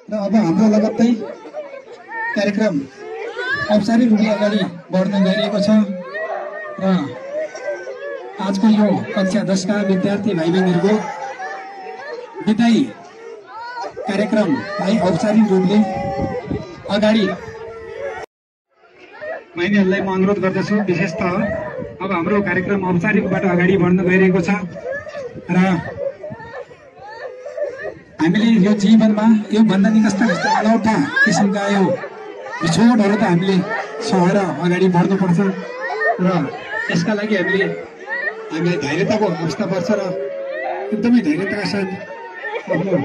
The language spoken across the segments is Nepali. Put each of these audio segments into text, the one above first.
र अब हाम्रो लगत्तै कार्यक्रम औपचारिक रूपले अगाडि बढ्न गइरहेको छ र आजको यो कक्षा 10 का विद्यार्थी भाइ बहिनीहरूको विदाई कार्यक्रमलाई औपचारिक रूपले अगाडि बहिनीहरूलाई म अनुरोध गर्दछु। विशेषतः अब हाम्रो कार्यक्रम औपचारिकबाट अगाडि बढ्न गइरहेको छ र हामीले यो जीवनमा यो भन्दा नि कस्ता अनौठा किसिमका यो बिछोडहरू त हामीले सहेर अगाडि बढ्नुपर्छ र यसका लागि हामीलाई धैर्यताको अवस्था पर्छ र एकदमै धैर्यताका साथ आफ्नो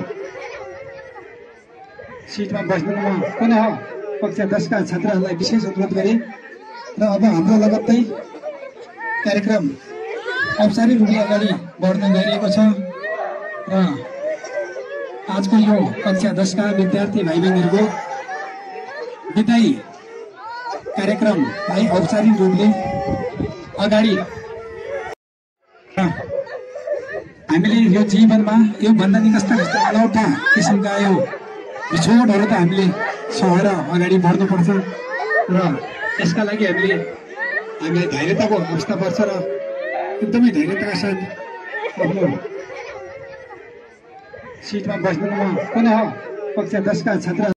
सिटमा बस्नुमा पुनः कक्षा 10 का छात्रहरूलाई विशेष अनुरोध गरे र अब हाम्रो लगत्तै कार्यक्रम औपचारिक रूपले अगाडि बढ्न गइरहेको छ र आजको यो कक्षा 10 का विद्यार्थी भाइ बहिनीहरूको विदाई कार्यक्रमलाई औपचारिक रूपले अगाडि हामीले यो जीवनमा यो भन्दा नि कस्ता अनौठा किसिमका यो बिछोडहरू त हामीले सहेर अगाडि बढ्नुपर्छ र यसका लागि हामीलाई धैर्यताको अवस्था पर्छ र एकदमै धैर्यताका साथ आफ्नो सिटमा बस्नुमा पुनः कक्षा 10 का छात्र